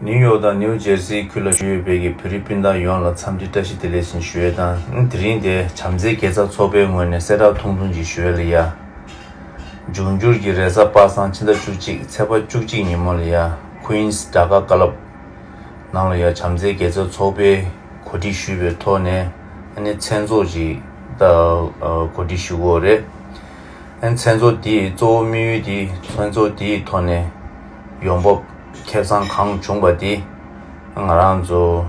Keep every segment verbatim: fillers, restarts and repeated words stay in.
ནིའུ་ཡོག་དང་ནིའུ་ཇེར་སི་ཁུལ་ལ་བཞུགས་ཡོད་པའི་གི་བོད་རིགས་སྤུན་ཟླ་ཡོངས་ལ་འཚམས་འདྲི་བཀྲ་ཤིས་བདེ་ལེགས་ཞེས་ཞུ་ཡས་དང་། དེ་རིང་དེ་བྱམས་བརྩེའི་དགེ་རྩ་ཚོགས་པའི་ངོས་ནས་གསལ་བསྒྲགས་ཐུང་ཐུང་ཅིག་ཞུ་ཡས་ལ་ཡ། འབྱུང་འགྱུར་གྱི་རེས་གཟའ་པ་སངས་ཕྱི་ཟླ་བཅུ་གཅིག་ཚེས་པ་བཅུ་གཅིག་ཉིན་མོ་ལ་ཡ། Queen's Dhaka Club ནང་ལ་ཡ་བྱམས་བརྩེའི་དགེ་རྩ་ཚོགས་པའི་གོ་སྒྲིག་ཞུས་པའི་ཐོག་ནས་ཨ་ནི་མཚན་ཚོགས་ཅིག་ད་གོ་སྒྲིག་ཞུ་དགོས་རེད། ཨ་ནི་མཚན་ཚོགས་འདིའི་གཙོ་བོ་དམིགས་ཡུལ་འདི་མཚན་ཚོགས་འདིའི་ཐོག་ནས་ཡོང་འབབ་ཁེ་བཟང་གང་བྱུང་པ་འདི་ང་རང་ཚོ་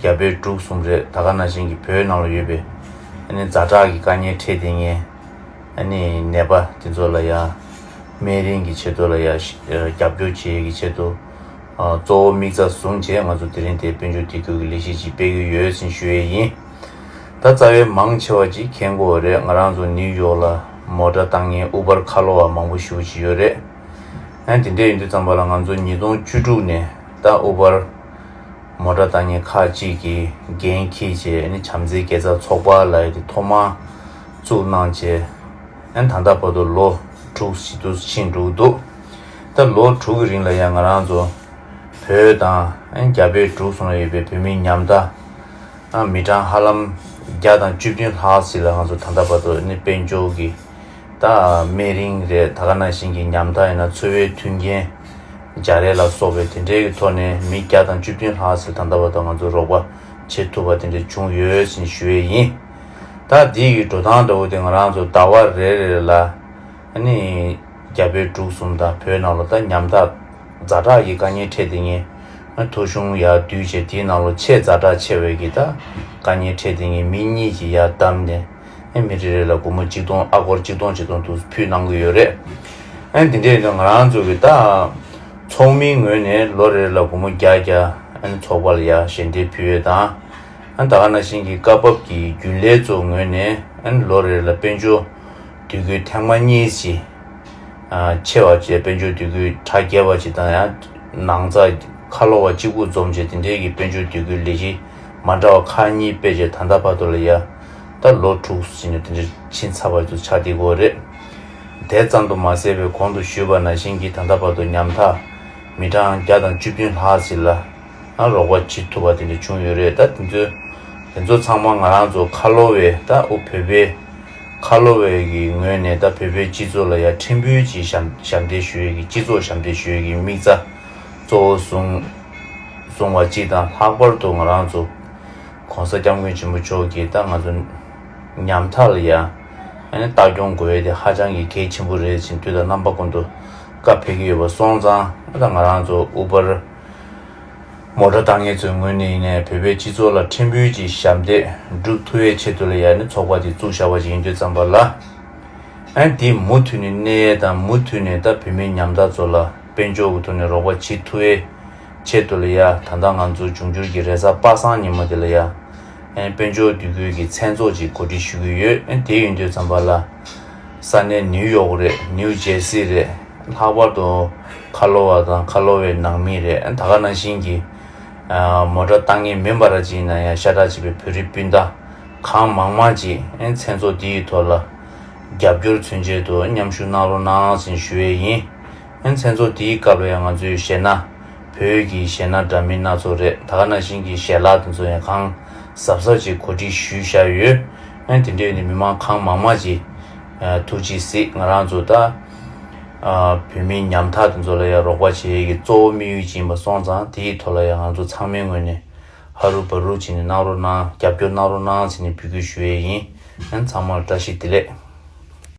རྒྱ་བལ་འབྲུག་གསུམ་རེད། ད་ག་ནང་བཞིན་གྱི་བོད་ནང་ལ་ཡོད་པའི་ཨ་ནི་ཛ་དྲག་གི་དཀའ་ངལ་འཕྲད་བསྡད་མཁན་ཨ་ནི་ནད་པ་དེ་ཚོ་ལ་ཡ་སྨན་རིན་གྱི་ཆེད་དུ་ལ་ཡ་རྒྱབ་སྐྱོར་བྱེད་ཡས་ཀྱི་ཆེད་དུ་གཙོ་བོ་དམིགས་རྩ་བཟུང་བྱས་ང་ཚོ་དེ་རིང་དེ་དཔལ་འབྱོར་དེ་གུ་གི་ལས་གཞི་ཅིག་སྤེལ་གྱི་ཡོད་ཟེར་ཞུ་ཡས་ཡིན། ད་རྩ་བའི་མང་ཆེ་བ་ཅིག་མཁྱེན་གྱི་ཡོད་རེད། ང་རང་ཚོ་ནིའུ་ཡོག་ལ་མོ་ཊ་བཏང་མཁན་ཨུ་བར་ཁ་ལོ་བ་མང་པོ་ཞེ་པོ་ཅིག་ཡོད་རེད། ཨ་ནི་དེ་འདྲ་ཡིན་དུས་ཙམ་པ་ལ་ང་ཚོ་ཉིས་སྟོང་བཅུ་དྲུག་ནས་ད་ཨུ་བར་མོ་ཊ་བཏང་མཁན་ཁག་ཅིག་གིས་འགན་འཁྱེར་བྱས་ཨ་ནི་བྱམས་བརྩེའི་དགེ་རྩ་ཚོགས་པ་ལབ་ཡས་དེ་ཐོག་མར་བཙུགས་གནང་བྱས། ཨ་ནི་ད་ལྟ་བར་དུ་ལོ་དྲུག་ཞིག་ཏུ་ཕྱིན་འགྲོ་གི་འདུག་ད་ལོ་དྲུག་གི་རིང་ལ་ཡང་ང་རང་ཚོ་བོད་དང་ཨ་ནི་རྒྱ་བལ་འབྲུག་གསུམ་ལ་ཡོད་པའི་བོད་མི་ཉམ་ཐག་ཨ་མི་གྲངས་ཧ་ལམ་བརྒྱ་དང་བཅུ་བདུན་ལྷག་ཞིག་ལ་ང་ཚོ་ད་ལྟ་བར་དུ་ཨ་ནི་དཔལ་འབྱོར་གྱི་ད་སྨན་རིན་རེད། ད་ག་ནང་བཞིན་གྱི་ཉམ་ཐག་ཡིན་ན་འཚོ་བའི་མཐུན་རྐྱེན་སྦྱར་ཡས་ལ་སོགས་པའི་དེ་འདྲའི་གི་ཐོག་ནས་མི་བརྒྱ་དང་བཅུ་བདུན་ལྷག་ཙམ་ད་ལྟ་བར་དུ་ང་ཚོ་རོགས་པ་བྱེད་ཐུབ་པ་དེ་འདྲ་བྱུང་ཡོད་ཟེར་ཞུ་ཡས་ཡིན། ད་འདི་ཡི་འགྲོ་སྟངས་འདྲ་བོ་དེ་ང་རང་ཚོ་ཟླ་བ་རེ་རེ་ལ་ཨ་ནི་རྒྱ་བལ་འབྲུག་གསུམ་དང་བོད་ནང་ལ་ད་ཉམ་ཐག་ཛ་དྲག་གི་དཀའ་ངལ་འཕྲད་དེ་ངས་ཐོ་གཞུང་ཡར་བསྡུས་བྱས་དེའི་ནང་ལ་ཆེས་ཛ་དྲག་ཆེ་བའི་གི་ད་དཀའ་ངལ་འཕྲད་དེ་ངས་མི་གཉིས་ཀྱིས་ཡར་བདམས་ནས། ཨེ་མི་རེ་རེ་ལ་སྒོར་མོ་གཅིག་སྟོང་ཨ་སྒོར་གཅིག་སྟོང་གཅིག་སྟོང་དུ་ཕུལ་གནང་གི་ཡོད་རེད། ཨེ་འདི་འདྲའི་ང་རང་ཚོ་གི་ད་ཚོགས་མིའི་ངོས་ནས་ལོ་རེ་ལ་སྒོར་མོ་བརྒྱ་བརྒྱ་ཨེ་ཚོགས་པ་ལ་ཡ་ཞལ་འདེབས་ཕུལ་ཡས་དང་། ཨེ་ད་ག་ནང་བཞིན་གྱི་སྐབས་བབ་ཀྱི་རྒྱུན་ལས་ཚོའི་ངོས་ནས་ཨེ་ལོ་རེ་ལ་དཔལ་འབྱོར་དུས་འགོས་ཐེངས་མ་གཉིས་ཤིག་ཆེ་བ་བཅས་དཔལ་འབྱོར་དུས་འགོས་གྲ་རྒྱས་པ་ཅིག་དང་ཡང་ནང་ཚགས་ཁ་ལོ་བ་གཅིག་པུ་འཛོམས་བྱས་དེ་འདྲའི་གི་དཔལ་འབྱོར་དུས་འགོས་ལས་གཞི་མ་འདྲ་བ་ཁག་གཉིས་སྤེལ་བྱས་ད་ལྟ་བར་དུ་ལ་ཡ་ད་ལོ་དྲུག་ཕྱིན་ནས་དེ་འདྲ་ཕྱིན་ཚར་བ་ཚོ་ཆགས་བསྡད་ཀྱི་ཡོད་རེད། དེ་ཙམ་དུ་མ་ཟད་པའི་གོང་དུ་ཞུས་པ་ནང་བཞིན་གྱི་ད་ལྟ་བར་དུ་ཉམ་ཐག་མི་གྲངས་བརྒྱ་དང་བཅུ་བདུན་ལྷག་ཅིག་ལ་རོགས་པ་བྱེད་ཐུབ་པ་དེ་འདྲ་བྱུང་ཡོད་རེད། ད་དེ་ཚོ་དེ་ཚོ་ཚང་མ་ང་རང་ཚོ་ཁ་ལོ་བའི་ད་ཨུ་བོད་པའི་ཁ་ལོ་བའི་གི་ངོས་ནས་ད་བོད་པའི་སྤྱི་ཚོགས་ལ་ཡ་ཕྲན་བུ་ཅིག་ཞབས་ཞབས་འདེགས་ཞུ་ཡས་ཀྱི་སྤྱི་ཚོགས་ཞབས་འདེགས་ཞུ་ཡས་ཀྱི་དམིགས་རྩ་གཙོ་བོ་བཟུང་བཟུང་བ་གཅིག་དང་། ལྷག་པར་དུ་ང་རང་ཚོ་༸གོང་ས་༸སྐྱབས་མགོན་ཆེན་པོ་མཆོག་གིས་ད་ང་ཚོ་ཉམ་ཐག་ལ་ཡ་ཨ་ནི་ལྟ་སྐྱོང་དགོས་ཡས་དེ་ཧ་ཅང་གི་གལ་ཆེན་པོ་རེད་ཅེས་དུས་དང་རྣམ་པ་ཀུན་ཏུ་བཀའ་ཕེབས་ཀྱི་ཡོད་པ་སོང་ཙང་། ད་ང་རང་ཚོ་ཨུ་བར་མོ་ཊ་བཏང་མཁན་ཚོའི་ངོས་ནས་ཡིན་ནའི་བོད་པའི་སྤྱི་ཚོགས་ལ་ཕྲན་བུ་ཅིག་ཞབས་འདེགས་སྒྲུབ་ཐུབ་ཡས་ཆེད་དུ་ལ་ཡ་ནི་ཚོགས་པ་དེ་བཙུགས་བཞག་པ་ཞིག་ཡིན་དུས་ཙམ་པ་ལ། ཨ་ནི་དེ་མུ་མཐུད་ནས་གནས་ཡས་དང་མུ་མཐུད་ནས་ད་བོད་མི་ཉམ་ཐག་ཚོ་ལ་དཔལ་འབྱོར་གྱི་ཐོག་ནས་རོགས་པ་བྱེད་ཐུབ་ཡས་ཆེད་དུ་ལ་ཡ། ད་ལྟ་ང་ཚོ་འབྱུང་འགྱུར་གྱི་རེས་གཟའ་པ་སངས་ཉིན་མོ་དེ་ལ་ཡ་ཨ་ནི་དཔལ་འབྱོར་དུས་འགོའི་གི་མཚན་ཚོགས་ཅིག་གོ་སྒྲིག་ཞུ་གི་ཡོད། ཨ་ནི་དེ་ཡིན་དུས་ཙམ་པ་ལ། ས་གནས་ནིའུ་ཡོག་རེད། ནིའུ་ཇེར་སི་རེད། ལྷག་པར་དུ་ཁ་ལོ་བ་དང་ཁ་ལོ་བའི་ནང་མི་རེད། ད་ག་ནང་བཞིན་གྱི་མོ་ཊ་བཏང་མཁན་མིན་པ་ར་ཅིག་ཡིན་ན་ཡང་ཤ་ཁྲག་གཅིག་པའི་བོད་རིགས་སྤུན་ཟླ་གང་མང་མང་ཅིག་མཚན་ཚོགས་འདི་ཡི་ཐོག་ལ་རྒྱབ་སྐྱོར་མཚོན་ཆེད་དུ་མཉམ་ཞུགས་གནང་རོགས་གནང་ཟེར་ཞུ་ཡས་ཡིན། མཚན་ཚོགས་འདིའི་སྐབས་ལ་ཡང་ང་ཚོའི་གཞས་སྣ། བོད་ཀྱི་གཞས་སྣ་འདྲ་མིན་སྣ་ཚོགས་རེད། ད་ག་ནང་བཞིན་གྱི་ཞལ་ལག་དེ་ཚོ་ཡང་གང་གཟབ་གཟབ་ཅིག་གོ་སྒྲིག་ཞུས་བཞག་ཡོད། ཨ་ནི་དེ་འདྲ་ཡིན་དུས་མི་མང་གང་མང་མང་ཅིག་ཨ་ཐུགས་རྗེ་གཟིགས། ང་རང་ཚོ་ད་ཨ་བོད་མི་ཉམ་ཐག་དེ་ཚོ་ལ་ཡང་རོགས་པ་བྱེད་ཡས་ཀྱི་གཙོ་བོ་དམིགས་ཡུལ་ཅིག་ཡིན་པ་སོང་ཙང་དེ་ཡི་ཐོག་ལ་ཡང་ང་ཚོ་ཚང་མའི་ངོས་ནས་ཧ་རུ་བ་རུ་བྱས་ནས་གནང་རོགས་གནང་། རྒྱབ་སྐྱོར་གནང་རོགས་གནང་ཟེར་ནས་འབོད་སྐུལ་ཞུ་ཡས་ཡིན། ཨ་ནི་ཚང་མར་བཀྲ་ཤིས་བདེ་ལེགས།